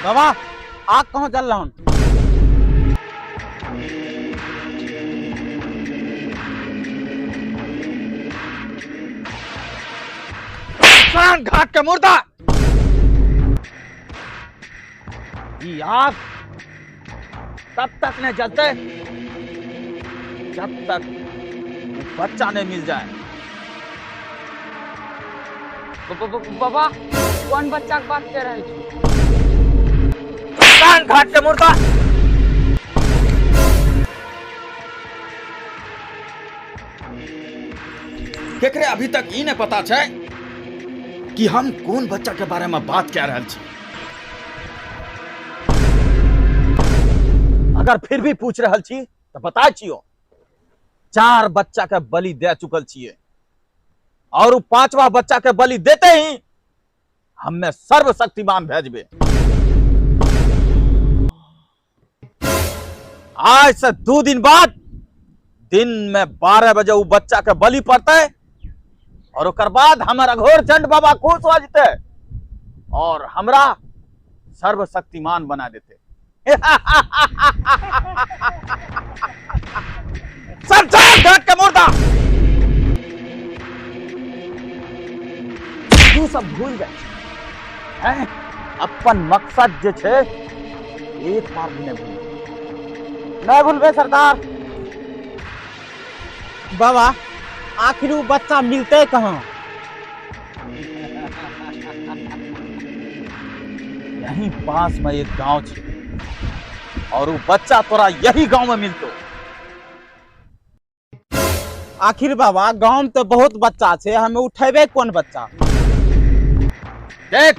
बाबा आग कहाँ जल रहा हूँ? घाट के मुर्दा, ये आग तब तक नहीं जलते जब तक वो बच्चा नहीं मिल जाए। बाबा कौन बच्चा के बात कर रहे छी? श्मशान घाट के मुर्दा। केकरे अभी तक ई नहीं पता छै कि हम कोन बच्चा के बारे में बात कह रहल छी। अगर फिर भी पूछ रहल छी तो बता छियो, 4 बच्चा के बलि दे चुकल छिए और उ 5वां बच्चा के बलि देते ही हमें सर्वशक्तिमान भेजबे। आज से 2 दिन बाद दिन में 12 बजे उ बच्चा के बलि पड़ते और ओकर बाद हमर अघोर चंड बाबा खुश हो जते और हमरा सर्वशक्तिमान बना देते। सरकार घाट के मुर्दा, तू सब भूल जाए हैं? अपन मकसद जे छे एक बार भी नहीं भूल। नहीं भूलबे सरदार। बाबा आखिर वो बच्चा मिलते कहाँ? यहीं पास में एक गांव छे और वो बच्चा तोरा यही गांव में मिलतो। आखिर बाबा गांव में तो बहुत बच्चा छे, हमें उठेबे कौन बच्चा? देख,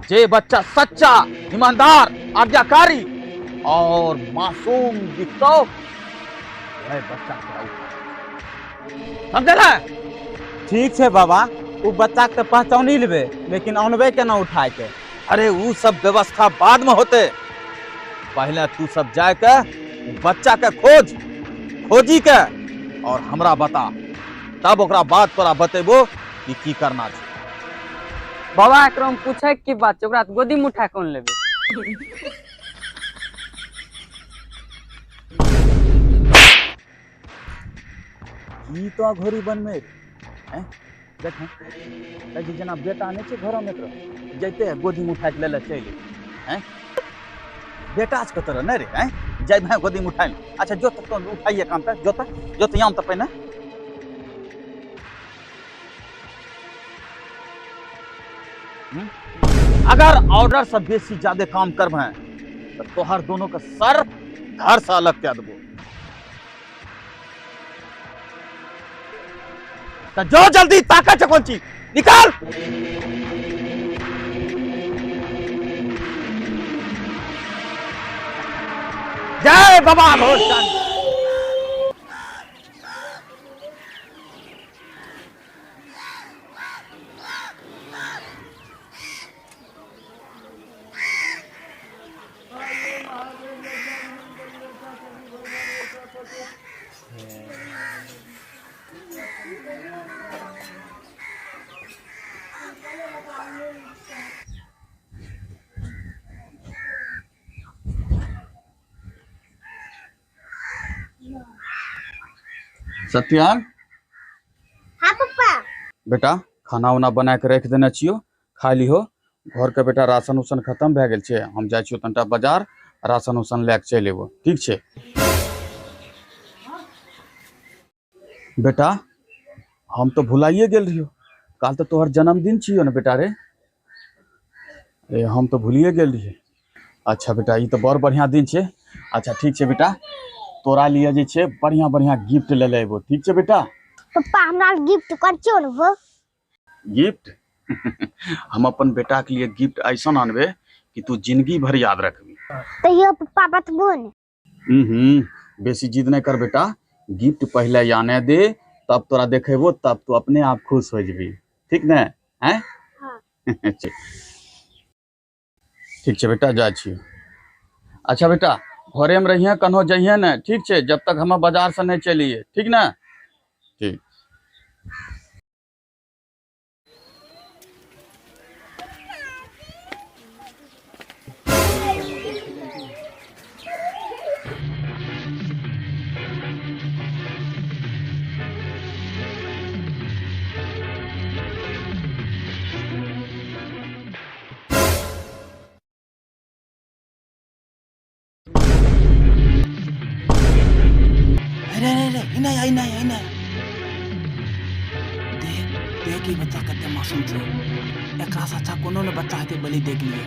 जे बच्चा सच्चा, ईमानदार, आज्ञाकारी और मासूम दिखतो वह बच्चा तोरा उठा। समझल है? ठीक छे बाबा, वो बच्चा के पहचानी लेबे, लेकिन अनबे केना उठाए के? अरे वो सब व्यवस्था बाद में होते, पहले तू सब जाए के बच्चा के खोज खोजी के और हमरा बता, तब ओकरा बाद तोरा बतेबो कि की करना छे। बाबा एकरा में पूछे की बात छे, ओकरा गोदी में उठा कौन लेबे? की तो घोरी बन में हैं? देख हैं, जेना बेटा नहीं छे घर में एकरो, जैते गोदी में उठा के लेले चलि हैं? बेटा आज कतऽ नहीं रे हैं? जाय भाई गोदी में उठाए। अच्छा जो तक तो उठाइए काम पे, जो तक जो तो याम तो पहिने। अगर ऑर्डर से बेसी ज्यादा काम करबे तो तोहर दोनों का सर धर से अलग कर देबो। तो जो जल्दी ताकत है कौन चीज निकाल। जय बाबा भोजन। सत्यान। हाँ पप्पा। बेटा खाना उना बना के रख देने छियो, खा लिहो। घर के बेटा राशन उसन खत्म भए गेल छे, हम जाय छियो तनटा बाजार राशन उसन लए के चलि एबो, ठीक छे? बेटा हम तो भुलाइए गेल रहियो, काल तो तोहर जन्मदिन छियो ने बेटा रे। ए हम तो भूलिए गेल रहिए। अच्छा बेटा ई तो बड़ बढ़िया दिन छे। अच्छा ठीक छे बेटा, तोरा लिए जे छे बढ़िया बढ़िया गिफ्ट ले ले एबो, ठीक छे बेटा? पप्पा हमरा गिफ्ट कोन छियो ने वो? गिफ्ट? हम अपन बेटा के लिए गिफ्ट ऐसा आनबे कि तू जिंदगी भर याद रखबी। तैयो पप्पा बतबो ने। बेसी जिद नहीं कर बेटा, गिफ्ट पहले आने दे तब तोरा देखेबो, तब तू अपने आप खुश हो जबी, ठीक ने? हैं? हाँ। ठीक, ठीक छै बेटा, जाइ छी। अच्छा बेटा, घरे में रहिए, कन्हो जइहे ने, ठीक छै? जब तक हम बाजार से नहीं चलिए, ठीक ना? ठीक। अरे अरे अरे, इना इना इना, देख देख, ई बच्चा कते मासूम छै। एकरा से अच्छा कोनो ने बच्चा हेतै बलि देख लिए।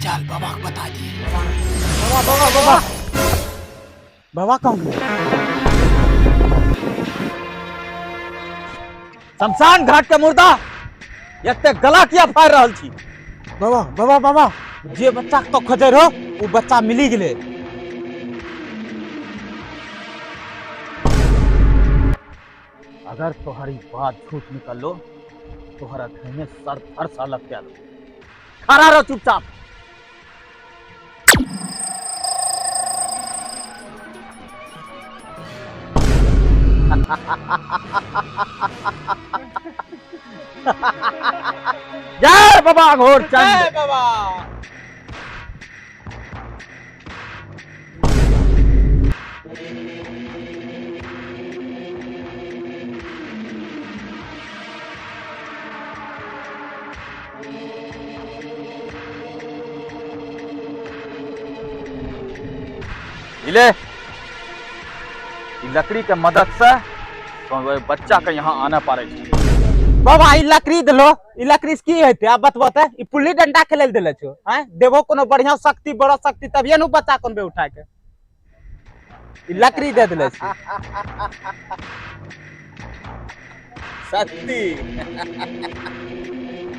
चल, बाबा के बता दिए। बाबा, बाबा, बाबा, बाबा, कहाँ गेलै? शमशान घाट के मुर्दा, एते गला किया फाड़ि रहल छी? बाबा, बाबा, बाबा, जे बच्चा के तो खोजै रहो, ओ बच्चा मिली गेलै। अगर तोहरी बात झूठ निकलो, तोहरा घर में सर थर सा लग गया। खड़ा रहो चुपचाप। जय बाबा घोर चंद। बाबा। इले, ई लकड़ी के मदद से तो ओहि बच्चा के यहाँ आना पड़े छै। बाबा, ई लकड़ी देलो, ई लकड़ी से की हेतै? आब बतबो तऽ, ई पुल्ली डंडा खेलै लए देले छौ? आँय, देबो कोनो बढ़िया शक्ति, बड़ा शक्ति, तभिए ने उ बच्चा कोनबे उठा के। ई लकड़ी दे देले छी। शक्ति?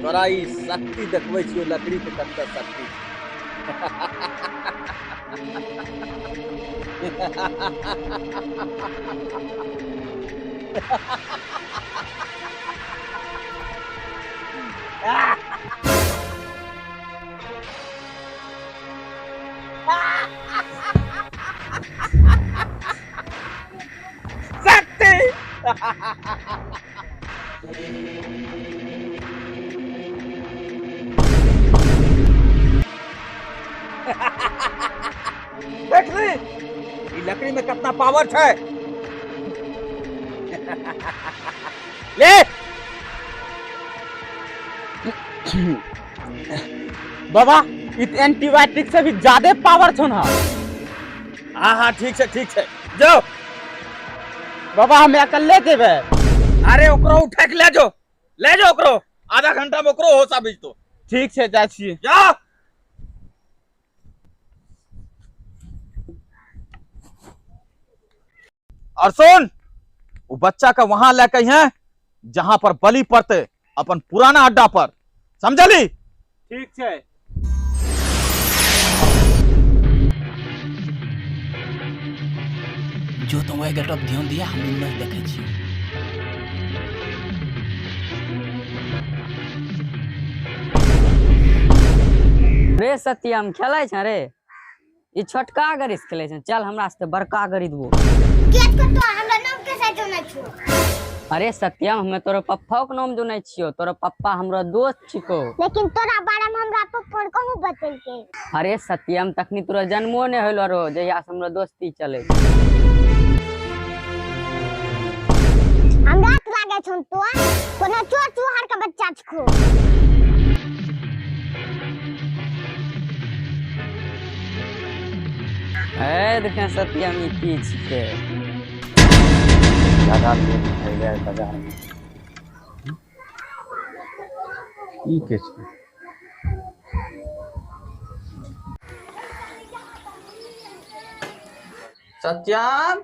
तोरा ई शक्ति देखबै छियौ, लकड़ी के कते शक्ति छै। शक्ति। देखली, ई लकड़ी में कितना पावर छै। ले। बाबा, ई तऽ एंटीबायोटिक से भी ज्यादा पावर छौ ना। हाँ हाँ, ठीक छै, ठीक छै, जाओ। बाबा, हम अकेले जेबै? अरे, ओकरो उठा के ले जो, ले जो ओकरो। आधा घंटा में ओकरो होश आबि जेतो। ठीक छै, जाइ छियै। जा। और सुन, वो बच्चा का वहां लेके हैं जहां पर बलि पड़ते, अपन पुराना अड्डा पर, समझली? ठीक छै। जो तुम वही गेटअप ध्यान दिया, हम नहीं देखै छियै। रे सत्यम, खेलै छ रे? ई छोटका गड़ी से खेलै छ। चल, हमरा से बड़का गड़ी देबो। के तो हमरा नाम कैसे जानै छो? अरे सत्यम, हमे तोरो पप्पा के नाम जानै छियो। तोरो पप्पा हमरो दोस्त छिको। लेकिन तोरा बारे में हमरा पप्पा कहूँ बतेलके। अरे सत्यम, तखनी तोरा जन्मो नहि होलो रो, जहिया से हमरो दोस्ती चले छै। हमरा तऽ लागै छौ तो कोनो चोर चुहार के बच्चा छो। ए देखे सत्यम, ई की छिके? ज्यादा लेट भए गेल बाजार में। ई के छै? सत्यम।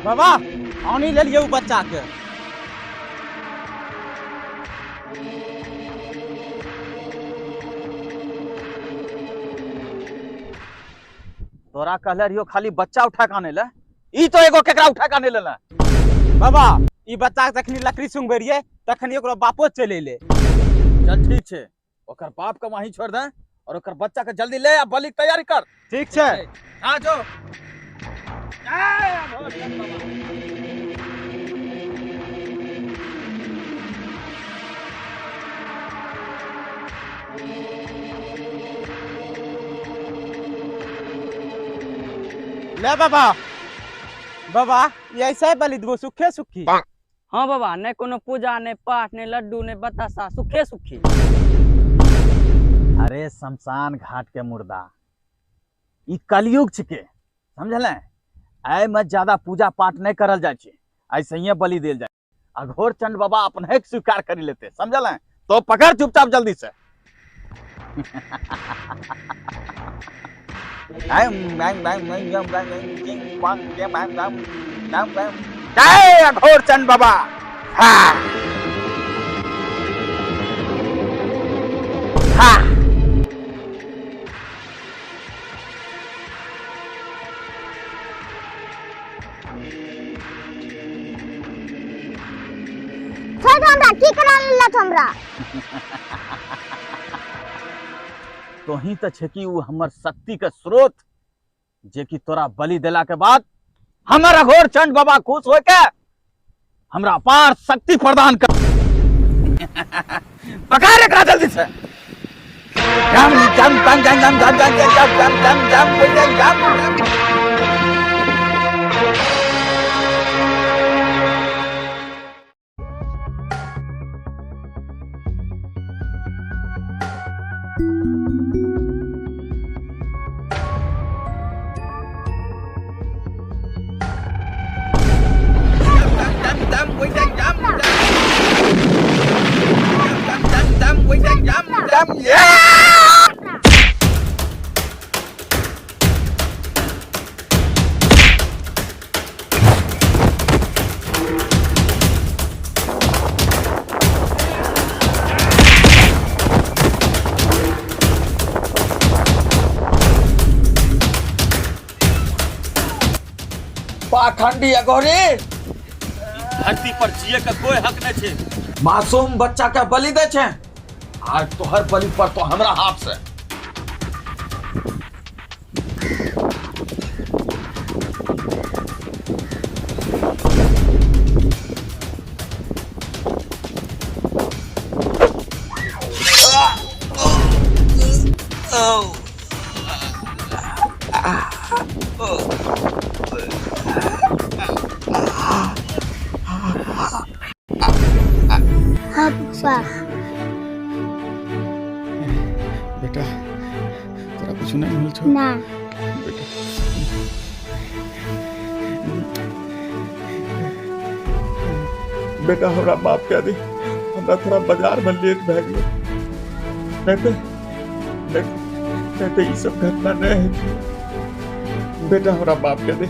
बाबा आनी लेलियै उ बच्चा के। तोरा कहले रहियो खाली बच्चा उठा के आने ले, ई तो एगो केकरा उठा के आने ले। बाबा ई बच्चा के जखनी लकड़ी सुंगबे रहियै तखनी ओकरो बापो चलि एलै। चल ठीक छै, ओकर बाप के वहीं छोड़ दे और ओकर बच्चा के जल्दी ले आ, बलि के तैयारी कर। ठीक छै। हाँ जो। ले बाबा, बाबा ये ऐसे बलि देबो सुखे सुखी। हाँ बाबा, नहीं कोनो पूजा, नहीं पाठ, नहीं लड्डू, नहीं बतासा, सुखे सुखी। अरे शमशान घाट के मुर्दा, ई कलयुग छिके, समझले? ऐ में ज्यादा पूजा पाठ नहीं करल जाय छै, ऐसे ही बलि देल जाय। अघोर चंड बाबा अपने के स्वीकार करी लेते, समझले? तो पकड़ चुपचाप जल्दी से। जय अघोर चंड बाबा। हाँ हाँ। छोड़ दो हमरा, की करा लेलक हमरा? तोही तो छे कि उ हमर शक्ति के स्रोत, जे कि तोरा बलि देला के बाद हमर अघोर चंड बाबा खुश होय के हमरा अपार शक्ति प्रदान कर। पकड़ एकरा जल्दी से। जम जम जम जम जम जम जम जम जम जम जम जम जम जम। पाखंडी अघोरी, धरती पर जिए के कोई हक नहीं छे। मासूम बच्चा के बलि दे छे, आज तोहर बलि पर तो हमरा हाथ से। हाँ पप्पा। बेटा तोरा कुछ नहीं होल छो? ना। बेटा बेटा हमरा माफ कर दे, हमरा थोड़ा बाजार में लेट भए गेल, नहीं तो ई सब घटना नहीं है। बेटा हमरा माफ कर दे।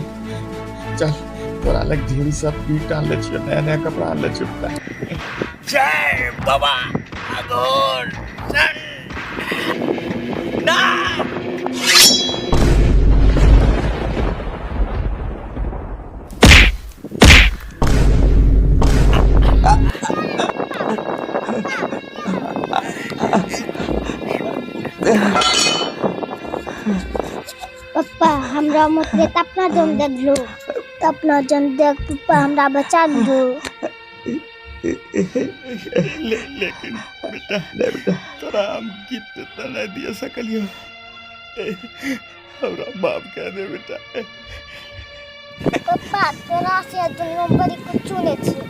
चल तोरा लग ढेरी सब गिफ्ट आनले छियो, नया नया कपड़ा आनले छियो। जय बाबा अघोर चंड। पप्पा हमरा मत अपना जन देख लो, अपना जन देख पप्पा हमरा बचा लो। लेकिन बेटा तोरा हम गिफ्ट तो नहीं दिया सकलियो, हमरा माफ कर दे बेटा। पप्पा तोरा से दुनिया में बड़ी कुछ नहीं छी।